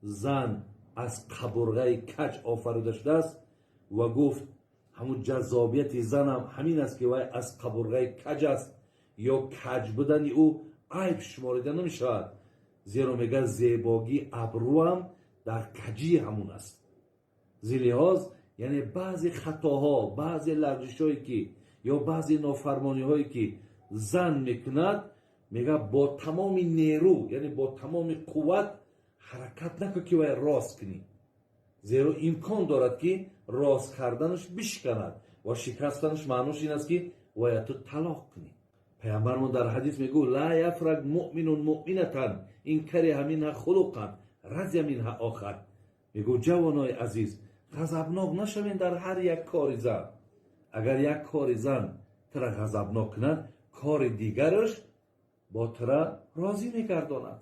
Зан аз қабурғаи каҷ офарида шудааст ва гуфт, ҳамун ҷаззобияти занам ҳамин аст, ки вай аз қабурғаи каҷ аст ё каҷ будани ӯ айб шуморида намешавад, зеро мегӯяд, зебогии абрӯам дар каҷии ҳамун аст. Зилиҳоз, яъне баъзе хатоҳо, баъзе лағжишҳое ки ё баъзе нофармониҳое ки зан мекунад, мегӯяд, бо тамоми нерӯ, яъне бо тамоми қувват ҳаракат накун, ки вай рост кунӣ, зеро имкон дорад, ки рост карданаш бишканад ва шикастанаш маънош ин аст, ки бояд ту талоқ кунӣ. Паямбармо дар ҳадис мегӯ: لا يفرك مؤمن مؤمنة إن كره منها خلقا رضي منها آخر. Мегӯ, ҷавонои азиз, ғазабнок нашавем дар ҳар як кори зан. Агар як кори зан тура ғазабнок кунад, кори дигараш бо тура розӣ мегардонад.